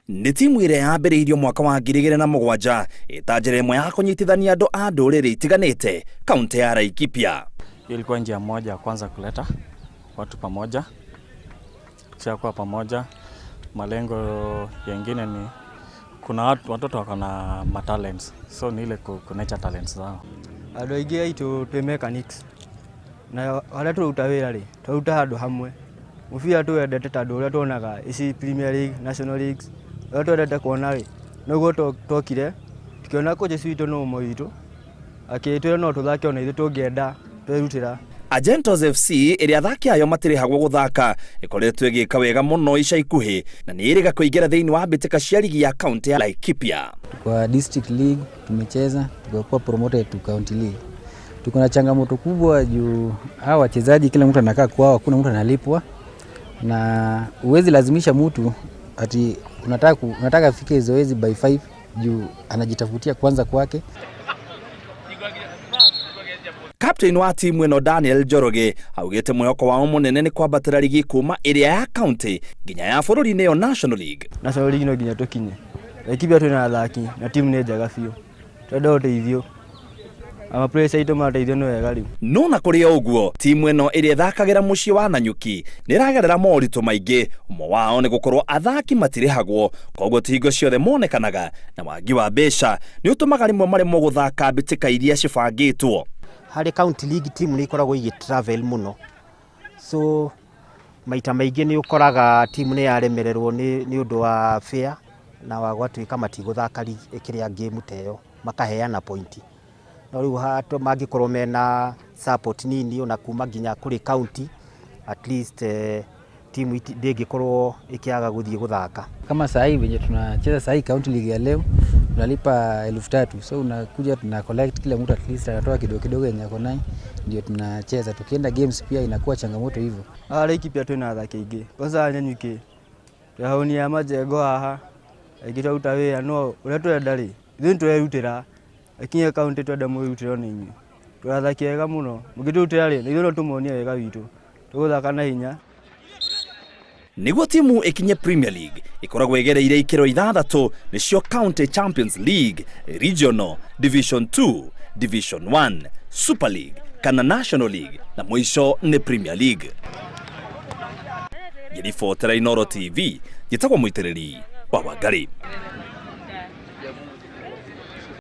Nĩ timu ĩrĩa yambĩrĩirio mwaka wa 2007 ĩta njĩra ĩmwe ya kũnyitithania andũ a ndũrĩrĩ itiganĩte kaunti ya Laikipia. Hiyo ilikuwa njia moja ya kwanza kuleta watu pamoja. Tukishakuwa pamoja, malengo yengine ni kuna watu, watoto wako na matalents, so ni ile ku nurture talents zao. Andũ aingĩ aitũ twĩ mechanics na harĩa tũruta wĩra rĩ, tũruta handũ hamwe. Mũbira tũwendete tondũ ũrĩa tuonaga ici Premier League, National Leagues, ũrĩa twendete kuona rĩ, noguo twokire tukĩona coaches witũ no ũmwe witũ akĩtwĩra no tũthake ona ithuĩ tũngĩenda twerutĩra. Agentos FC, ĩrĩa athaki ayo matirĩhagwo gũthaka, ĩkoretwo ĩgĩka wega mũno ica ikuhĩ na nĩ ĩrĩga kũingĩra thĩinĩ wa mbĩtĩka cia ligi ya kaunti ya Laikipia. Kwa district league tumecheza, tukakuwa promoted to county league. Tuko na changamoto kubwa juu hawa wachezaji kila mtu anakaa kwao, hakuna mtu analipwa, na huwezi lazimisha mtu ati unataka afike zoezi by 5 juu anajitafutia kwanza kwake. Captain wa timu ĩno Daniel Njoroge augĩte mwĩhoko wao mũnene nĩ kwambatĩra ligi kuma ĩrĩa ya county nginya ya bũrũri, nĩyo National League. National League no nginya tũkinye. Laikipia twĩna athaki na timu nĩ njega biũ, twenda ũteithio, ama players aitũ mateithio nĩ wega rĩu. No na kũrĩ o ũguo, timu ĩno ĩrĩa ĩthakagĩra mũciĩ wa Nanyuki nĩ ĩragerera moritũ maingĩ. Ũmwe wao nĩ gũkorwo athaki matirĩhagwo, koguo ti hingo ciothe monekanaga, na wagi wa mbeca nĩ ũtũmaga rĩmwe maremwo gũthaka mbĩtĩka iria cibangĩtwo. Harĩ county league, team nĩ ikoragwo igĩ travel mũno, so maita maingĩ nĩ ũkoraga timu nĩ yaremererwo nĩ ũndũ wa fare na wa gwatuĩka matigũthaka kĩrĩa game ta ĩyo, makaheana point. No rĩu mangĩkorwo mena support nini ona kuma nginya kũrĩ county, at least timu ndĩngĩkorwo ĩkĩaga gũthiĩ gũthaka. Kama saa hii venye tunacheza saa hii county league ya leo, tunalipa 3000, so unakuja tuna collect, kila mtu at least anatoa kidogo kidogo yenye ako nayo ndio tunacheza. Tukienda games pia inakuwa changamoto hivyo. Haha Laikipia twĩna athaki aingĩ, kwanza Nanyuki twĩ majengo haha aingĩ twaruta wĩra, no ũrĩa tũrenda rĩ, ithuĩ nĩtũrerutĩra, lakini county twenda mwĩrutĩre ona inyuĩ. Twĩ athaki ega mũno, mũngĩtũrutĩra rĩ, na ithuĩ no tũmonie wega witũ, tũgũthaka na hinya. Nĩguo timu ĩkinye Premier League, ĩkoragwo ĩgereire ikĩro ithathatũ, nĩcio County Champions League, Regional, Division 2, Division 1, Super League kana National League, na mũico nĩ Premier League. Ngĩribotera Inoro TV, njĩtagwo Mũitĩrĩri wa Wangari.